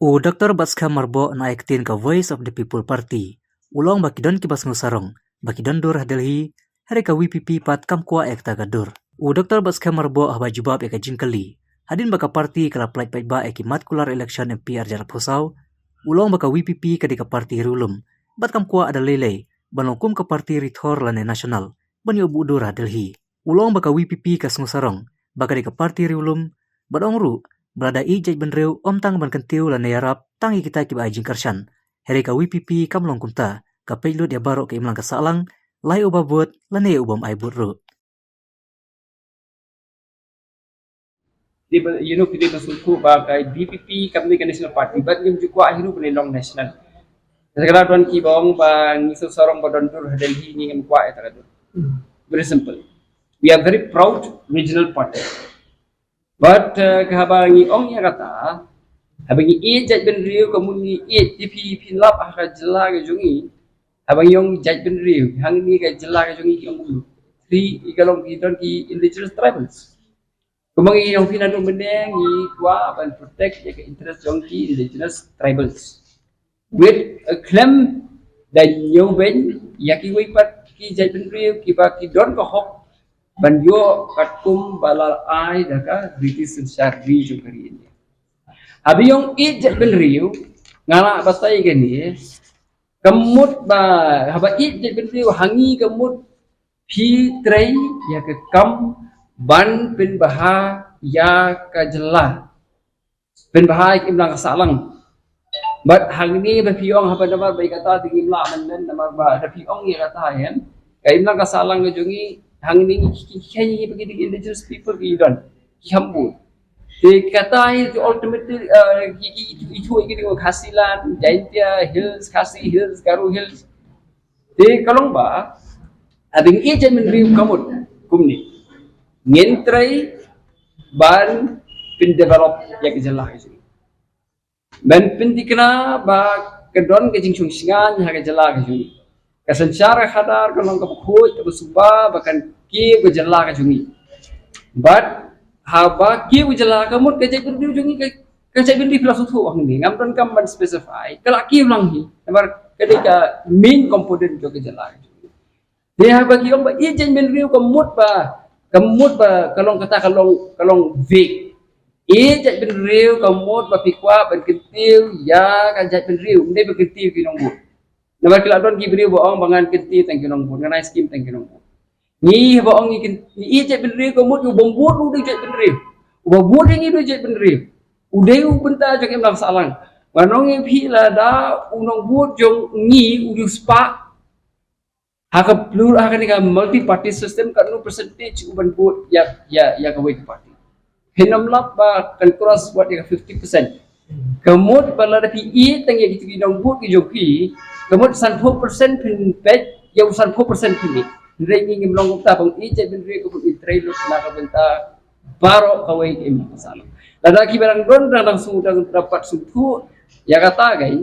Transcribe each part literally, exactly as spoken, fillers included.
U Doktor Batskhem Myrboh, na ai ktien ka Voice of the People Party, u la ong ba ki don kiba sngewsarong ba ki don dur ha Delhi, hynrei ka V P P pat kam kwah ïa kata ka dur. U Doktor Batskhem Myrboh, haba jubab ïa ka jingkylli hadien ba ka party ka la pyllait paidbah ïa ki mat kular election M P ar hajar arphew saw, u la ong ba ka V P P ka dei ka party riewlum bad kam kwah da lei lei ban long kum ka party rithor lane national ban ïoh buh dur ha Delhi. U la ong ba ka V P P ka sngewsarong ba ka dei ka party riewlum bad ong ruh ba lada ïeit jaitbynriew ym tang ban kyntiew lane ïarap tang ïa kita kiba ai jingkyrshan, hynrei ka V P P kam long kumta, ka peit lut ïa baroh ka imlang ka sahlang, la ïa uba vote lane ïa u bym ai vote ruh. Dei ba, you know, ki dei ba sngewthuh ba ka V P P kam dei ka national party, bad ngim ju kwah hi ruh ban long national. Te ka don kiba ong ba ngi sngewsarong ba don dur ha Delhi, ngi ngim kwah ïa kata ka dur. Very simple. We are very proud regional party. But uh, ka haba ngi ong ïa kata, haba ngi ïeit jaitbynriew, ka mut ngi ïeit, te phi, phi lap ha ka jylla ka jong ngi, haba ngi ong jaitbynriew, hangne ka jylla ka jong ngi ki ong kumno? Three, i ka long ki don ki indigenous tribals. Kumba ngi ong phi naduh mynne, ngi kwah ban protect ïa ka interest jong ki indigenous tribals. With a claim da ñiew beiñ ïa kiwei pat ki jaitbynriew kiba ki don ka hok ban ïoh katkum ba la ai da ka British Synshar Ri jong ka ri India. Haba ngi ong ïeit jaitbynriew, nga lah batai kane, ka mut ba haba ïeit jaitbynriew ha ngi ka mut phi trei ïa ka kam ban pynbha ïa ka jylla, pynbha ïa ka imlang ka sahlang. Bad hangne ba phi ong haba namar ba ïa kata te ngim lah ban len, namar ba da phi ong ïa kata, em, ka imlang ka sahlang ka jong ngi hangne ngi ki, ki, ki, ki, ki indigenous people ki don, ki kham bun. Te kata hi te ultimately, eh, ki, ki, ki, ki, ki, ki Khasi land, Jaintia Hills, Khasi Hills, Garo Hills. Te ka long ba, haba ngi ïeit jaitbynriew ka mut kumne, ngin trei ban pyndevelop ïa ka jylla ka jong ngi. Ban pynthikna ba ka don ka jingshongshngaiñ ha ka jylla ka jong ngi. Ka synshar ka khadar ka long kaba khuid, kaba suba, ba kan kiew ka jylla ka jong ngi. Bad haba kiew ka jylla ka mut ka jaitbynriew jong ngi, ka, ka jaitbynriew phi la sngewthuh hangne, ngam donkam ban specify, ka la kiew lang hi. Namar ka dei ka main component jong ka jylla ka jong ngi. Te haba ki ong ba ïeit jaitbynriew ka mut ba, ka mut ba ka long kata ka long, ka long vague. Ïeit jaitbynriew ka mut ba phi kwah ban kyntiew ïa ka jaitbynriew, ym dei ban kyntiew ki nongbud. Namar ki la don ki briew ba ong ba ngan kyntiew tang ki nongbud, ngan ai skim tang ki nongbud. Ngi haba ong ngi kyn-, ngi ïeit jaitbynriew ka mut u bym bud u dei jaitbynriew. Uba bud ïa ngi u dei jaitbynriew. U dei u bynta jong ka imlang sahlang. Ngan ong ïa phi lada u nongbud jong ngi u dei u spah, ha ka plur-, ha kane ka multi party system, katno percentage u ban bud ïa, ïa, ïa kawei ka party? Phin ym lap ba kan cross wat ïa ka fifty percent. Ka mut ba lada phi ïeit tang ïa kitu ki nongbud ki jong phi, ka mut sanphew percent phin peit, ïa u sanphew percent phin ïeit. Hynrei ngi ngim long kumta, ba ngi ïeit jaitbynriew ka mut ngi trei lut na ka bynta baroh kawei ka imlang ka sahlang. Lada kiba dang don, dang, dang shu, dang, dang pat sngewthuh ïa kata, guys.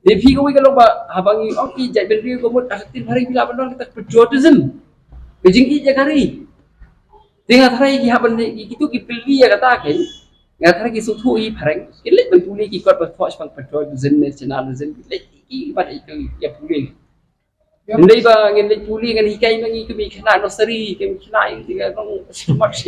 Te phi kawei ka long ba haba ngi ong ïeit jaitbynriew ka mut, ha ka ktien phareng phi lah ban ong kata patriotism, ka jingïeit ïa ka ri. Te nga tharai ki haba ngi, ki, kitu ki pule ïa kata, ki, nga tharai ki sngewthuh hi phareng, ki leit ban pule ki kot ba thoh shaphang patriotism, nationalism, ki leit ki ban ïa pule. Hynrei ba ngin leit pule, ngan hikai ma ngi ki mei khynnah nursery, ki mei khynnah, ki ngan ong so much.